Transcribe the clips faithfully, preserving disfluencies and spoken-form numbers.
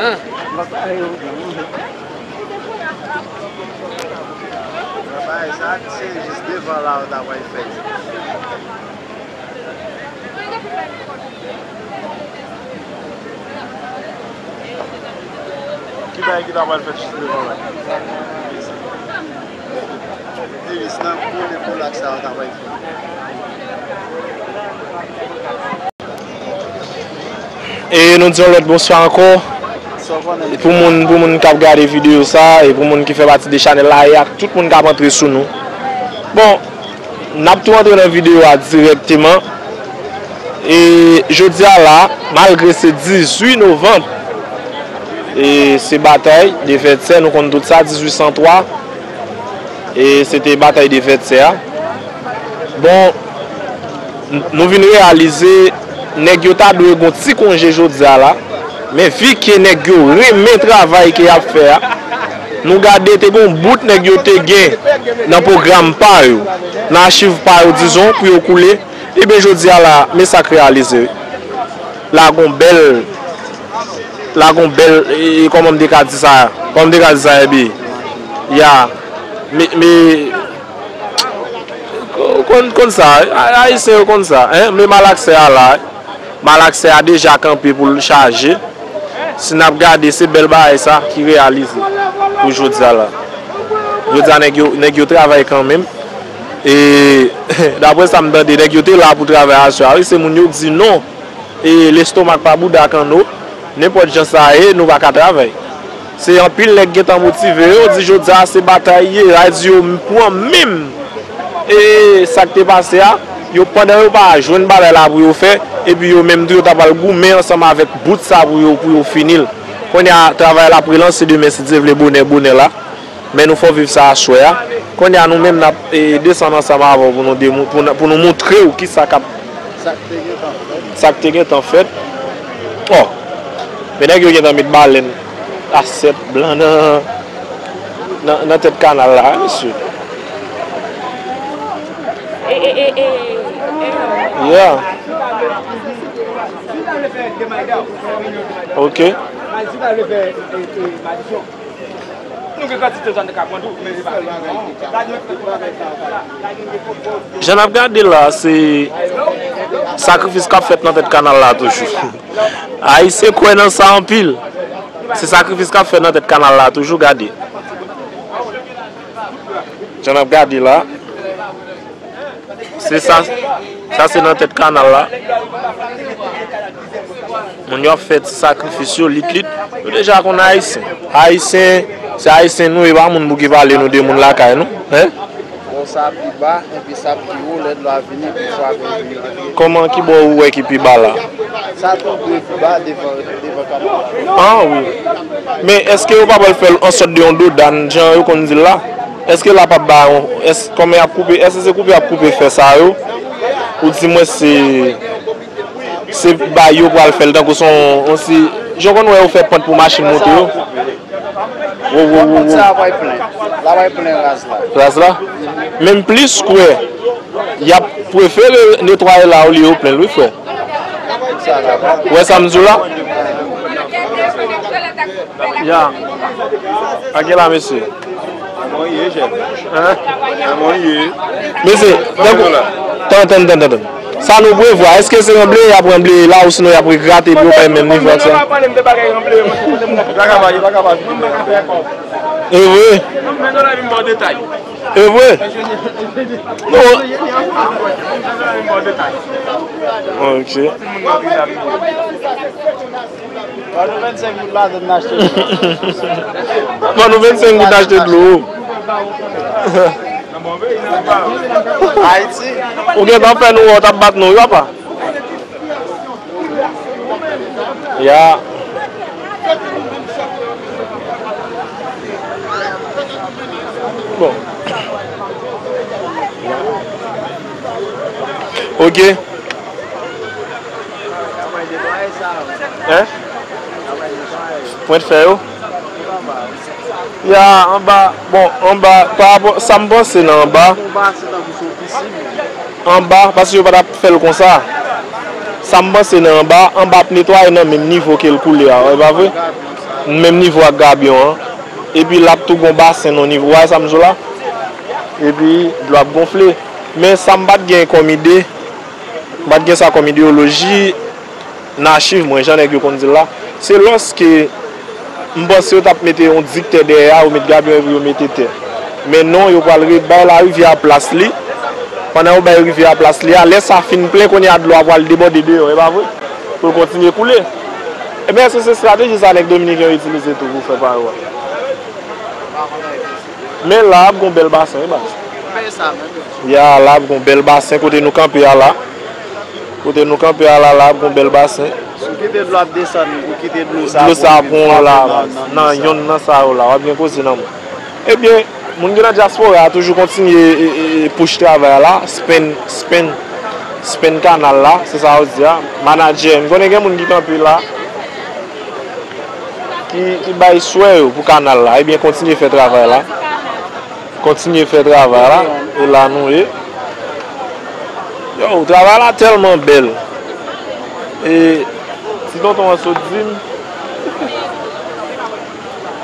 Bagay sa, se jis devan la, yo ta pral fè. Ki bagay ki ta pral fèt jis devan la? Devis nan gwo lekolak sa yo ta pral fèt. E nou di yon lòt bonswa ankò. E pou moun, pou moun k ap gade videyo sa, e pou moun ki fè pati de chanèl la, e ak tout moun k ap antre sou nou. Bon, n ap tou antre nan videyo a dirèkteman. E jodi a la, malgre se dizuit novanm, e se batay de Vètyè, nou konn tout sa, dizuit san twa, e se te batay de Vètyè a. Bon, n-, nou vin reyalize nèg yo ta dwe gon ti konje jodi a la, men vi ke nèg yo renmen travay ke y ap fè a, nou gade te gon bout nèg yo te gen nan pwogram pa yo, nan achiv pa yo, dizon, pou yo koule. Ebyen, jodi a la, men sa k reyalize. La gon bèl, la gon bèl, e, e, kòman m te ka di sa? Kòman m te ka di sa, epi? Ya, men, men, Ou konn, konn sa, a-, Ayisyen yo konn sa, en, men malaksè a la, malaksè a deja kanpe pou l chaje. Si n ap gade, se bèl bagay sa ki reyalize pou jodi a la. Jodi a, nèg yo, nèg yo travay kanmenm. E, daprè sa m tande, nèg yo te la pou travay aswè a, wi, se moun yo k di non. E lestomak pa bouda kanno, nenpòt jan sa ye, nou pa ka travay. Se anpil nèg gentan motive yo, di jodi a se batay ye, sa di yo pran menm, e sa k te pase a, yo pandan yo pa jwenn batay la pou yo fè, epi yo menm tou yo ta pral goumen ansanm avèk bout sa pou yo, pou yo fini l. Kounye a, travay la ap relanse demen, si Dye vle, bonè, bonè la. Men nou fè w viv sa aswè a. Kounye a, nou menm, n ap, e, desann ansanm avè w pou nou demou-, pou n, pou nou montre w kisa k ap, sa k te gentan fèt. Sa k te gentan fèt. Oh! Men nèg yo gentan met balèn a sèt blan nan, nan, nan tèt kanal la, wi, mesye. Yeah. Ok. Nou gen kantite zòn nou ka pran tou, men se pa. Jan n ap gade la, se sakrifis k ap fèt nan tèt kanal la toujou. Ayisyen kwè nan sa anpil. Se sakrifis k ap fèt nan tèt kanal la toujou, gade. Jan n ap gade la. Se sa, sa se nan tèt kanal la. Moun yo ap fè ti sakrifis yo, lit, lit. Nou deja konn Ayisyen. Ayisyen, se Ayisyen nou, e pa moun pou ki pale nou de moun lakay nou. Hein? Bon, sa pi ba, epi sa pi wo, lè dlo a vini, pi fwa vini. Kòman, ki bò ou wè ki pi ba la? Sa tou dwe pi ba devan, devan kanal la. Ah, wi. Men èske yo pa pral fè l an sòt de yon dodàn, jan yo konn di l la? Èske la p ap ba yon, èske kòman y ap koupe, èske se koupe y ap koupe fè sa yo? Ou di mwen se, se bay yo pral fè l tankou se yon, yon si, jan w konn wè yo fè pant pou machin monte yo? Wo, wo, wo, wo. Pant sa a pral plen. La pral plen raz la. Raz la? Menm plis kwè, y ap prefere netwaye la olye yo plen l, wi, frè. Ou wè sa m di w la? Ya. Ak la, mesye. Kòman w ye, chèf? Hein? Kòman w ye? Mesye, tankou, tann, tann, tann, tann, tann. Sa nou prevwa, èske se ranble y ap ranble la, ou sinon y ap regrate pou yo bay menm nivo ak sa? E vre? E vre? Non. Ok. Ban nou vennsenk goud ladan n achte dlo. Ban nou vennsenk goud achte dlo. Ayiti. Ou gentan fè nou wè w t ap bat nou, wi, papa. Ya. Bon. Ok. Hein? Pwent fè yo? Ya, anba, bon, anba, pa rapò, sa m panse nan anba. Anba, paske yo pa t ap fè l konsa. Sa m panse nan anba, anba ap netwaye nan menm nivo ke l koule a, e pa vre? Menm nivo ak gabyon an. Epi l ap tou gon basen nan nivo, w wè sa m di w la? Epi dlo ap gonfle. Men sa m pa t gen kòm ide, m pa t gen sa kòm ideyoloji nan achiv mwen, jan nèg yo konn di l la. Se lòske m panse yo t ap mete yon dik tè dèyè a, yo met gabyon epi yo mete tè. Men non, yo pral rebay larivyè a plas li. Pandan yo bay rivyè a plas li a, lè sa fin plen, kounye a dlo a pral debòde deyò, e pa vre? Pou l kontinye koule. Ebyen, èske se estrateji sa nèg dominiken yo itilize tou pou fè paro a? Men la ap gon bèl basen, wi, baz. Ya, la ap gon bèl basen kote nou kanpe a la. Kote nou kanpe a la, la ap gon bèl basen. Si w kite dlo ap desann, ou kite dlo sa pou yon la, nan, nan, nan, nan yonn nan sa yo la, w ap gen koze nan men. Ebyen, moun ki nan dyaspora a toujou kontinye, e, e, e, push travay la, spend, spend, spend kanal la, se sa yo di a. Manadjè, m konnen gen moun ki kanpe la, ki, ki bay swè yo pou kanal la. Ebyen, kontinye fè travay la. Kontinye fè travay la. E la nou ye. Yo, travay la tèlman bèl. E ti tonton an sot di m,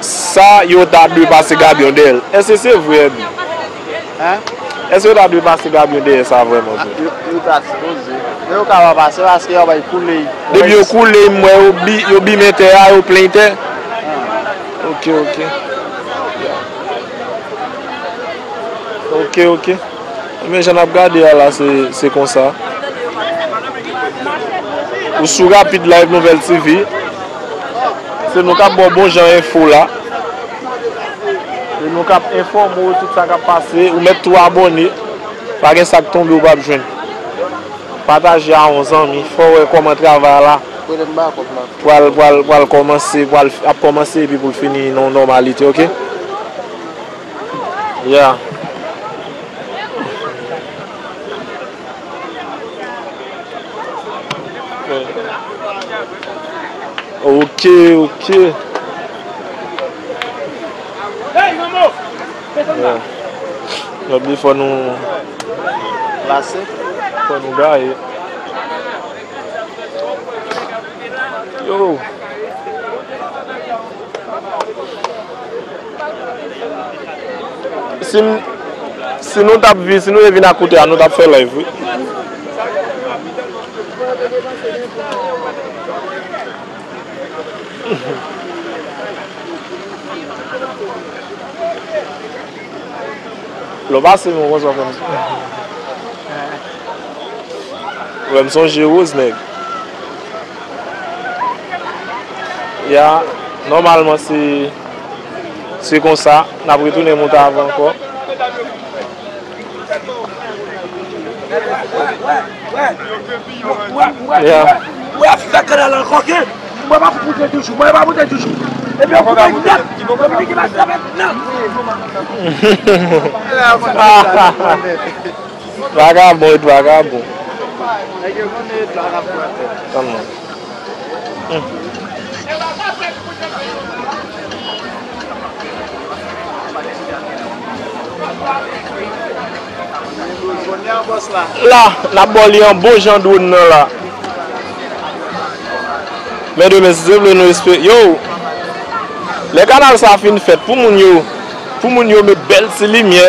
sa yo ta dwe pase gabyon dèyè l. Èske se vre, Èbi? Hein? Èske yo ta dwe pase gabyon dèyè sa vrèman vre? Yo, yo ta sipoze. Men yo ka pa pase paske yo bay koule. Depi yo koule, m wè yo bi-, yo bimen tè a, yo plen tè. Ah. Ok, ok. Ok, ok. Men jan n ap gade a la, se, se konsa. Ou sou Rapid Live Nouvèl T V. Se nou k ap ba w bon jan enfo la. Se nou k ap enfòme w tout sa k ap pase. Ou mèt tou abòne. Pa gen sa k tonbe ou p ap jwenn. Pataje a yon zanmi. Fè w wè kòman travay la pral, pral, pral kòmanse, pral, ap kòmanse epi pou l fini nan yon nòmalite, ok? Yeah. Ok, ok. Yeah. Lòt li fò nou plase. Fò nou gaye. Yo. Si m, si nou t ap vi-, si nou te vin ak kote a, nou t ap fè live, wi. Lè w pase m, ou konsa w fè m. Wè m sonje Rose, nèg. Ya, nòmalman se, se konsa, n ap retounen monte avan ankò. Ya. Mwen ap fè kanal ankò ke mwen pa pou moute toujou, mwen pa moute toujou. Epi yo koupe nèt, yo vini ki pa travay nan. Vagabon, vagabon. Kòman? Hmm. La, n ap ba w li an bon jan dwòn nan la. Men demen, si Dye vle, nou espere. Yo! Lè kanal sa a fin fèt, pou moun yo, pou moun yo met bèl ti limyè,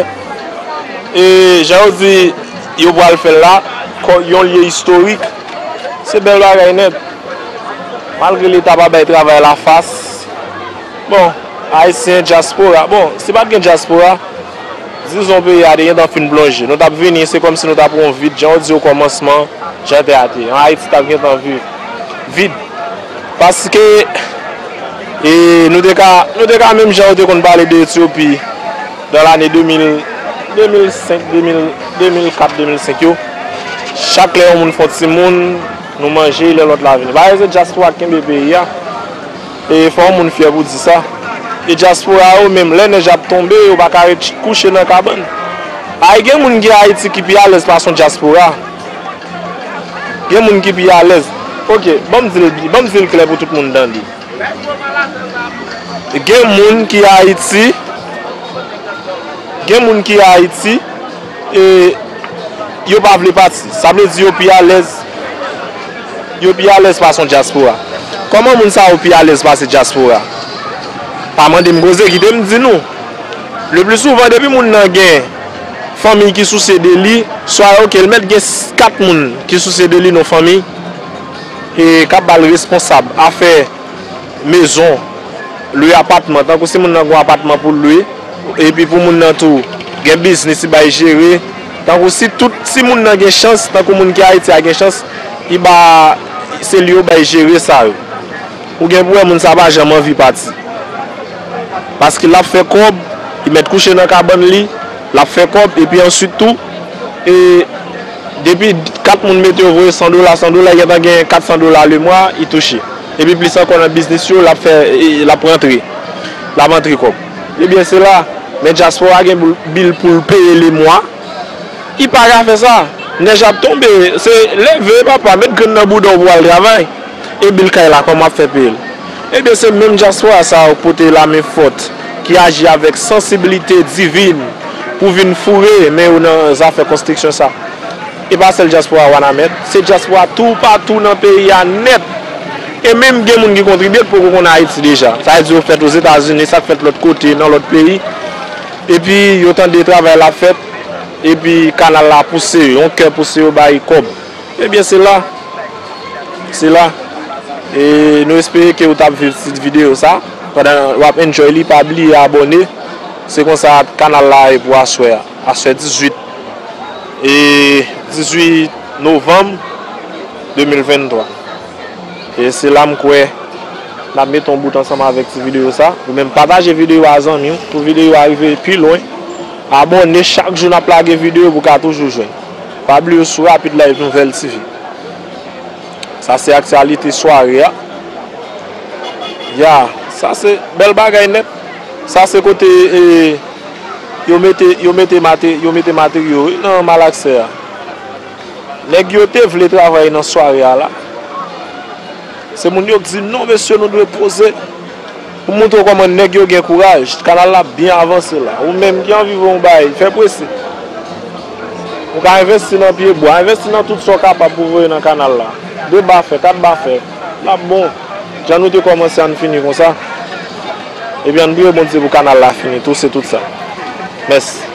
e jan yo di, yo pral fè l la, kò-, yon lye istorik. Se bèl bagay nèt. Malgre Leta pa bay travay la fas. Bon, Ayisyen, dyaspora. Bon, si pa t gen dyaspora, dizon peyi a te gentan fin plonje. Nou t ap vini, se kòmsi nou t ap pran yon vid, jan yo di okòmansman, jan tè a te ye. An Ayiti t ap gentan viv vid. Paske, e, nou te ka, nou te ka menm jan yo te konn pale de Etyopi nan lane de mil, de mil senk, de mil, de mil kat, de mil senk yo. Chak lè yon moun fè yon timoun, nou manje, lè lòt la vini. Parèske se dyaspora k kenbe peyi a. E fò yon moun fyè pou di sa. E dyaspora yo menm, lè nèj ap tonbe, yo pa ka ret kouche nan kabann. Ay, gen moun ki Ayiti ki pi alèz pase yon dyaspora. Gen moun ki pi alèz. Ok, ban m di l, ban m di l klè pou tout moun tande. Gen moun ki Ayiti, gen moun ki Ayiti, e yo pa vle pati. Sa vle di yo pi alèz, yo pi alèz pase yon dyaspora. Kòman moun sa yo pi alèz pase dyaspora? Pa mande m koze, kite m di nou. Le pli souvan, depi moun nan gen fanmi ki sousye de li, swa, oke, l mèt gen kat moun ki sousye de li nan fanmi, e k ap ba l responsab afè mezon, lwe apatman, tankou si moun nan gen yon apatman pou l lwe, epi pou moun nan tou gen biznis li bay jere, tankou si tout, si moun nan gen chans, tankou moun ki Ayiti a gen chans, li ba, se li yo bay jere sa yo. Ou gen pou wè moun sa pa janm anvi pati. Paske l ap fè kòb, li mèt kouche nan kabann li, l ap fè kòb, epi answit tou, e depi kat moun mete yo voye san dola, san dola, li gentan gen kat san dola lemwa, li touche. Epi plis ankò nan biznis yo, l ap fè, e, l ap rantre. L ap antre kòb. Ebyen, se la, men dyaspora gen bil pou l peye lemwa, li pa ka fè sa. Nèj ap tonbe, se leve, papa, met grenn nan bouda w pou w al travay. E bil kay la, kòman w ap fè peye l? Ebyen, se menm dyaspora sa yo k pote lamen fòt, ki aji avèk sansiblite divin pou vin foure men yo nan zafè konstriksyon sa. E pa sèl dyaspora Wanament, se dyaspora toupatou nan peyi a nèt. E menm gen moun ki kontribye k poko konn Ayiti deja. Sa vle di yo fèt Ozetazini, sa k fèt lòt kote, nan lòt peyi. Epi yo tande travay la fèt, epi kanal la pouse yo, yon kè pouse yo bay kòb. Ebyen, se la. Se la. E nou espere ke ou t ap viv ti videyo sa. Pandan w ap enjoy li, pa bliye abòne. Se konsa kanal la ye pou aswè a. Aswè dizuit. E dizuit novanm de mil venntwa. E se la m kwè n ap mete yon bout ansanm avèk ti videyo sa. Ou menm pataje videyo a zanmi w pou videyo a rive pi lwen. Abòne, chak jou n ap lage videyo pou w ka toujou jwenn. Pa bliye sou Rapid Live Nouvèl T V. Sa se aktyalite sware a. Ya, sa se bèl bagay nèt. Sa se kote, e, yo mete, yo mete mate-, yo mete materyo, wi, nan malaksè a. Nèg yo te vle travay nan sware a la. Se moun yo k di, "Non, mesye, nou dwe poze." Pou montre w kòman nèg yo gen kouraj, kanal la byen avanse la. Ou menm ki anvi voye yon bagay, fè prese. Ou ka envesti nan pye bwa, envesti nan tout sa w kapab pou voye nan kanal la. De bafè, kat bafè, l ap bon. Jan nou te kòmanse, ann fini konsa. Epi ann priye Bondye pou kanal la fini tou, se tout sa. Mèsi.